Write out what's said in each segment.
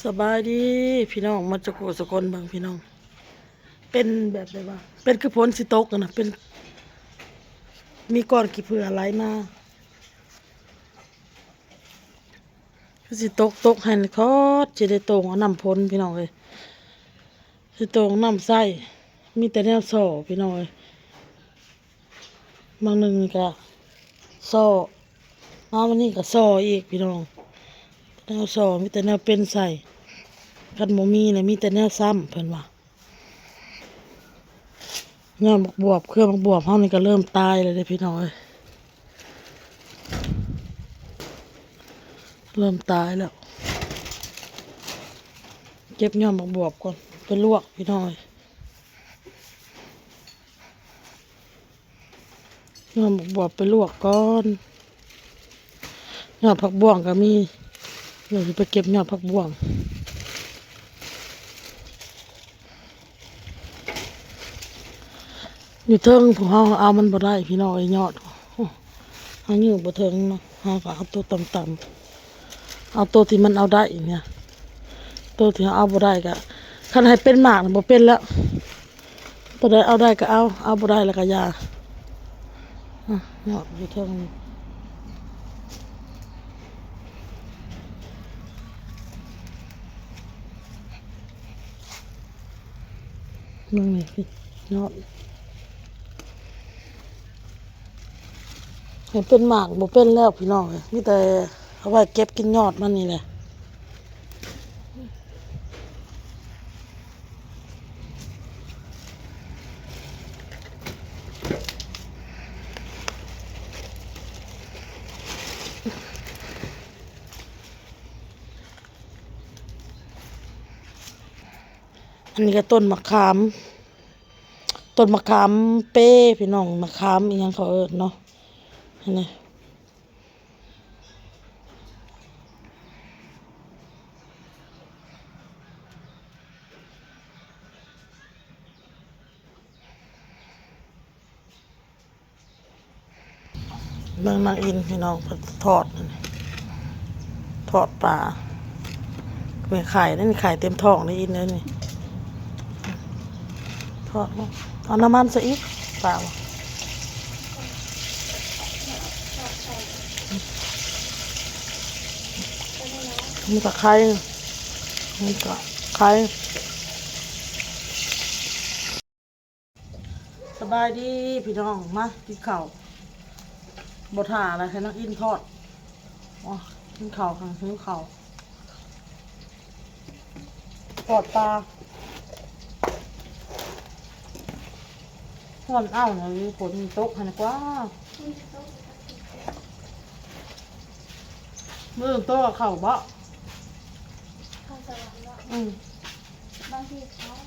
ສະບາຍດີພີ່ນ້ອງໝົດສູ່ຜູ້ສູ່ຄົນ. ເບິ່ງພີ່ນ້ອງ ເປັນແບບໃດວະ? ເປັນຄືຝົນຊິຕົກຫັ້ນນະ ເປັນ ມີກ້ອນຂີ້ເຜື່ອໄຫຼມາ ຄືຊິຕົກ ຕົກໃຫ້ຄອດ ຊິໄດ້ໂຕ່ງເອົານ້ຳຝົນພີ່ນ້ອງເອີຍ ຊິໂຕ່ງນ້ຳໃຊ້ ມີແຕ່ແນວສໍ້ພີ່ນ້ອງເອີຍ. ບາງໜຶ່ງນີ້ກະສໍ້ ມາວັນນີ້ກະສໍ້ອີກພີ່ນ້ອງ ແນວສໍ້ ມີແຕ່ແນວເປັນໃສ່ ຄັນບໍ່ມີນະ ມີແຕ່ແນວຊ້ຳ ເພິ່ນວ່າ. ຍອດບັກບວບ ເຄືອບັກບວບເຮົານີ້ກະເລີ່ມຕາຍແລ້ວເດ້ພີ່ນ້ອງເອີຍ ເລີ່ມຕາຍແລ້ວ. ເກັບຍອດບັກບວບກ່ອນ ໄປລວກພີ່ນ້ອງເອີຍ. ຍອດບັກບວບໄປລວກກ່ອນ. ຍອດຜັກບ້ວງກະມີ ດຽວຊິໄປເກັບຍອດຜັກບ້ວງ. ຢູ່ເທິງພວກເຮົາເອົາມັນບໍ່ໄດ້ພີ່ນ້ອງເອີຍ ຍອດ ເຮົາຍູ້ບໍ່ເຖິງເນາະ ເຮົາກະເອົາໂຕຕ່ຳໆ ເອົາໂຕທີ່ມັນເອົາໄດ້ນີ້ນະ ໂຕທີ່ເຮົາເອົາບໍ່ໄດ້ກະ ຄັນໃຫ້ເປັນໝາກນະບໍ່ເປັນແລ້ວ. ໂຕໃດເອົາໄດ້ກະເອົາ ເອົາບໍ່ໄດ້ລະກະຢ່າ. ອະ ຍອດຢູ່ເທິງນີ້ ເບິ່ງນີ້ ຍອດ ໃຫ້ເປັນໝາກບໍ່ເປັນແລ້ວພີ່ນ້ອງເອີຍ ມີແຕ່ເອົາໄວ້ເກັບກິນຍອດມັນນີ້ແຫຼະ. ອັນນີ້ກະຕົ້ນມະຂາມ ຕົ້ນມະຂາມເປພີ່ນ້ອງ ມະຂາມອີ່ຫຍັງເຂົາເອີ້ນເນາະ ເຫັນໄໝ? ເບິ່ງນາງອິນພີ່ນ້ອງ ເພິ່ນທອດ ທອດປາ ມີໄຂ່ເດ້ນີ້ ໄຂ່ເຕັມທ້ອງເດ້ອິນເດ້ນີ້. ທອດ ເອົານ້ຳມັນໃສ່ອີກ ປາ ມັນກະໄຂ່ ມັນກະໄຂ່. ສະບາຍດີພີ່ນ້ອງ ມາກິນເຂົ້າ ບໍ່ຖ້າລະ ໃຫ້ນາງອິນທອດ. ອໍ ກິນເຂົ້າ ຫິວເຂົ້າ. ທອດປາ ຮ້ອນເອົ້າ ຝົນຕົກຫັ້ນກວ່າ. ມື້ອື່ນໂຕເຂົ້າບໍ່? ເຂົ້າສະຫວັນເນາະ. ອືມ ບາງທີເຂົາ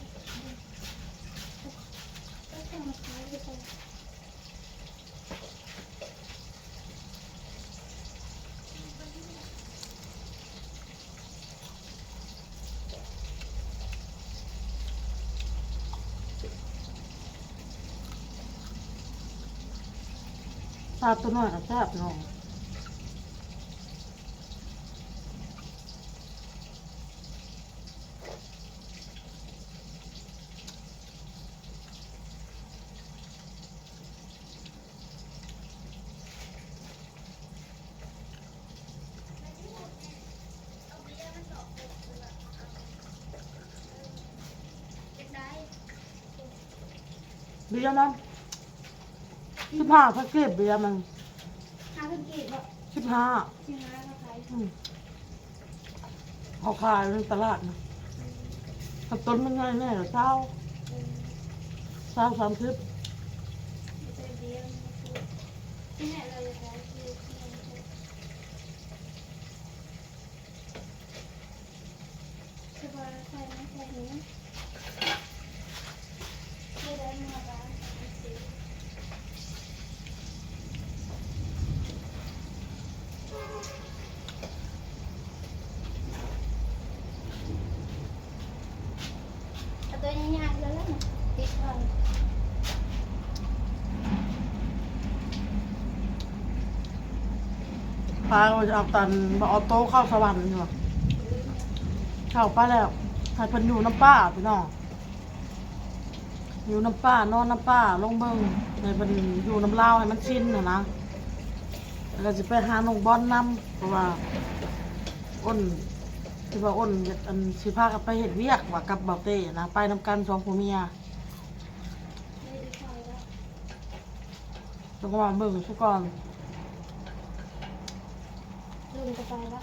ປາໂຕນ້ອຍກະແຊບເນາະ. ເບຍມັນ ສິບຫ້າພັນກີບ ເບຍມັນ. ຫ້າພັນກີບເນາະ. ສິບຫ້າ ສິບຫ້າເຂົາຂາຍ. ອືມ ເຂົາຂາຍໃນຕະຫຼາດນະ. ອືມ ຄັນຕົ້ນມັນໃຫຍ່ແນ່ກະຊາວ ອືມ ຊາວ ສາມສິບ. ເອົາໂຕໃຫຍ່ໆເລີຍ ຕິດໄວ້. ພາວ່າຈະເອົາຕັນ ບໍ່ເອົາໂຕເຂົ້າສະຫວັນຢູ່. ເຂົ້າໄປແລ້ວ ໃຫ້ເພິ່ນຢູ່ນຳປ້າພີ່ນ້ອງ ຢູ່ນຳປ້າ ນອນນຳປ້າ ລອງເບິ່ງ ໃຫ້ເພິ່ນຢູ່ນຳລາວໃຫ້ມັນຊິນຫັ້ນນະ ແລ້ວກໍຊິໄປຫານ້ອງບອນນຳ ເພາະວ່າອ້ນ ທີ່ວ່າອ້ນ ອັນ ຊິພາກັນໄປເຮັດວຽກວ່າກັບບ່າວເຕ້ນະ ໄປນຳກັນສອງຜົວເມຍ ແລ້ວກໍວ່າເບິ່ງຊະກ່ອນ ລຸງກໍໄປລະ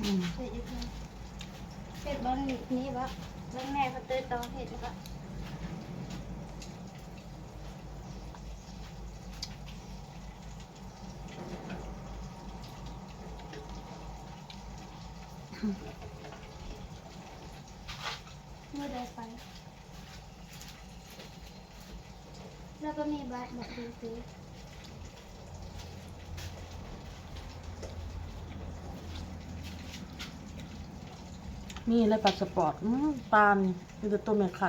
ອືມ ໄປອີກ ເຮັດບ່ອນນີ້ບໍ່ ເບິ່ງແມ່ເຂົາເຕີດຕໍ່ເຮັດບໍ່ ມື້ໃດໄປ ແລ້ວກໍມີບັດ ບັດດີຕິ ມີແລ້ວພາສະປອດ ອືມ ປານ ມີແຕ່ໂຕແມ່ໄຂ່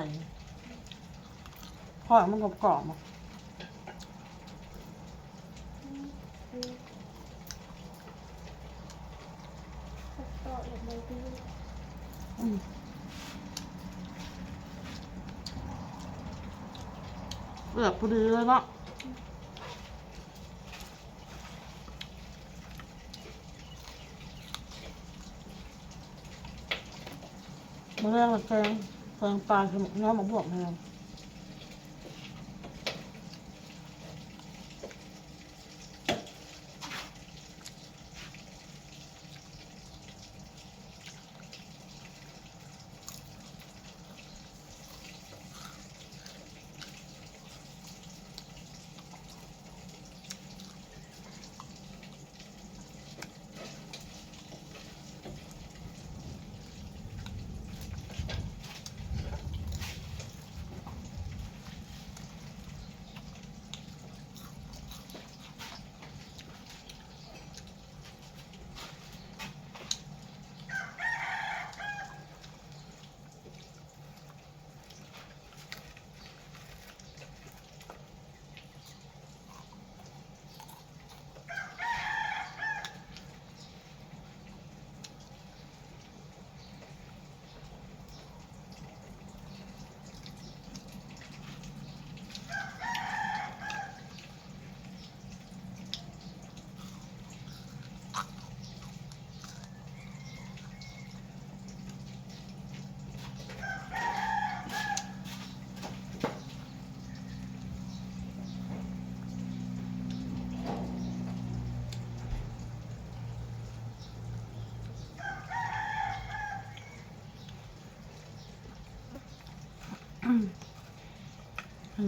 ທອດມັນກອບໆ ອືມ ອືມ ເກືອບພໍດີເລີຍເນາະ ມື້ແລງລະແກງ ແກງປາ ໃສ່ໝາກຍອ ໝາກບວບແຮງ.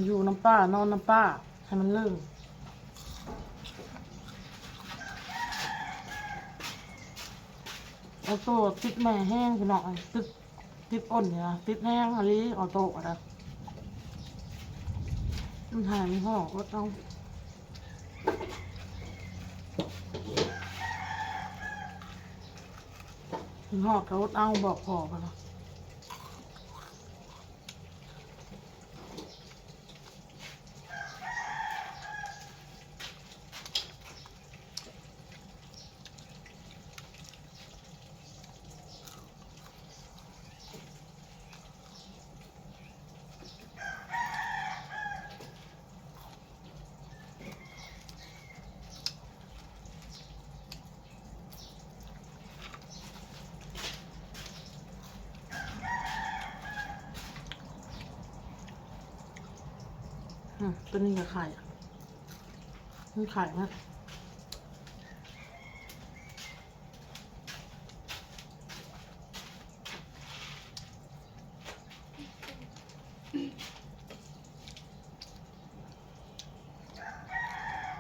ຢູ່นำป้า นอนนำป้า ให้มันเลิง ออโต้ติดแม่แฮงพี่น้อง ติด ติดอ้นนี่นะ ติดแฮงอีหลี ออโต้ก็ได้ มันไห้มันฮ้อง อดเอา มันฮ้องก็อดเอา บอกพ่อไปนะ อืม ตัวนี้ก็ไข่ มันไข่นะ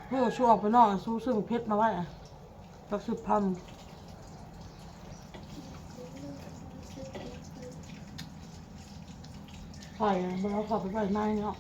เออ ชูออกไปนอก ชูซื้อหมากเผ็ดมาไว้อะ จักสิบพัน ไข่อะ มันเอาเข้าไปไว้ในเนาะ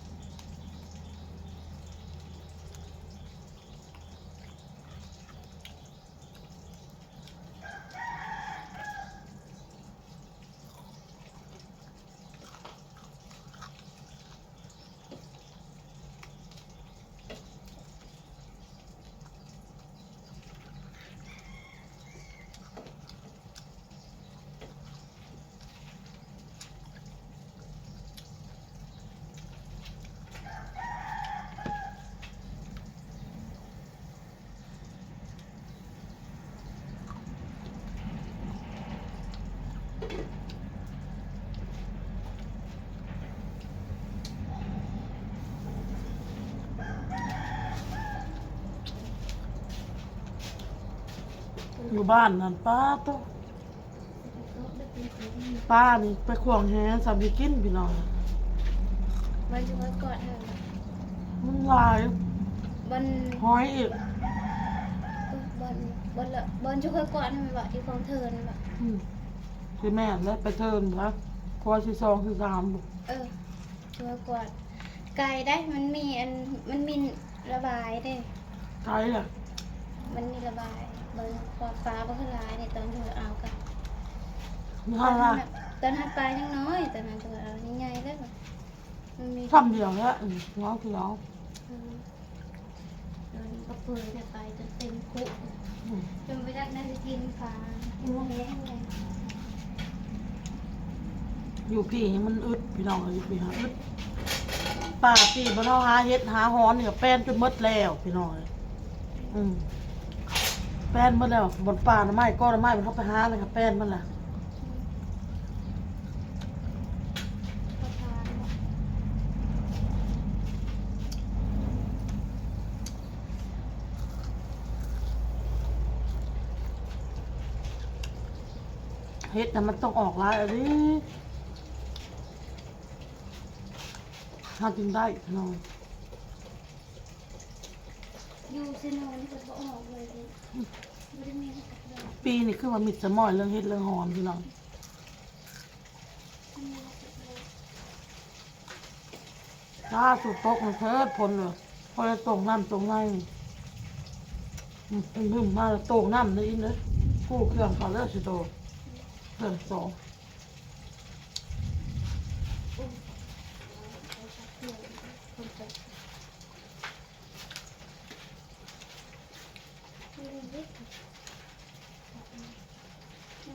ຢູ່ບ້ານນັ້ນ ປາໂທ້ ປານີ້ໄປຂວາງແຫ ສ່ຳຊິກິນພີ່ນ້ອງ. ມັນຊິມາກອດເຮົາ ມັນຫຼາຍ ມັນ ຫອຍອີກ ເອີ ມັນ ມັນ ມັນຊິຄ່ອຍກວາດຫັ້ນແມ່ນບໍ່ ທີ່ຂອງເທີນແມ່ນບໍ່? ອືມ ຊິແມ່ນແຫຼະ ໄປເທີນພຸ້ນລະ ຄວາຊິສອງຊິສາມພຸ້ນ ເອີ. ຊ່ວຍກວາດ ໄກໄດ໋ ມັນມີອັນ ມັນມີລະບາຍເດ້ ໄກລະ ມັນມີລະບາຍ ເບິ່ງປາ ປາບໍ່ຄືຫຼາຍເດ້ ຕອນທີ່ເຮົາເອົາກະ ນັ້ນລະ ຕອນເຮົາໄປຍັງນ້ອຍ ຕອນນັ້ນທີ່ເຮົາເອົາໃຫຍ່ໆເດ້ ມັນມີ ຊ່ຳດຽວແຫຼະ ອືມ ເງົາດຽວ ອືມ. ໂດນກະເປີດໄປຈົນເຕັມຄຸ ອືມ ຈົນບໍ່ຈັກໄດ້ກິນປາ ອືມ ແຫ້ງເລີຍ. ຢູ່ພີ້ມັນອຶດພີ່ນ້ອງເອີຍ ຢູ່ພີ້ຫາອຶດ ປ່າປີບ່ອນເຮົາຫາເຫັດຫາຫອນນີ້ກະແປນຈົນໝົດແລ້ວພີ່ນ້ອງເອີຍ ອືມ ແປນໝົດແລ້ວ ບ່ອນປ່າໜໍ່ໄມ້ ກໍໜໍ່ໄມ້ ມັນເຮົາໄປຫາແລ້ວກະແປນໝົດແລ້ວ. ເຫັດນະມັນຕ້ອງອອກຫຼາຍອີ່ຫຼີ ເຮົາຈຶ່ງໄດ້ພີ່ນ້ອງ. ຢູ່ເຊໂນນີ້ເພິ່ນບໍ່ອອກເລີຍເດ້ ບໍ່ໄດ້ມີຈັກດອກ. ປີນີ້ຄືວ່າມິດສະໝ້ອຍເລື່ອງເຫັດເລື່ອງຫອນພີ່ນ້ອງ. ຖ້າສຸດຕົກມັນເທີດພົ້ນເລີຍ ພໍໄດ້ຕົງນ້ຳຕົງໃນ ອືມ ມາແລ້ວຕົງນ້ຳໄດ້ອີກເດີ ກູ້ເຄື່ອງເຂົາເລີຍຊິໂຕ ເຄື່ອງສອງ.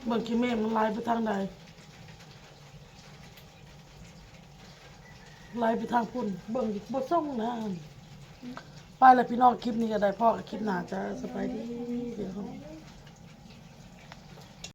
ເບິ່ງຂີ້ເມກມັນໄຫຼໄປທາງໃດ ໄຫຼໄປທາງພຸ້ນ ເບິ່ງບໍ່ສົ່ງນະ. ໄປລະພີ່ນ້ອງ ຄລິບນີ້ກະໄດ້ພໍ້ກັນຄລິບໜ້າຈ້າ ສະບາຍດີ.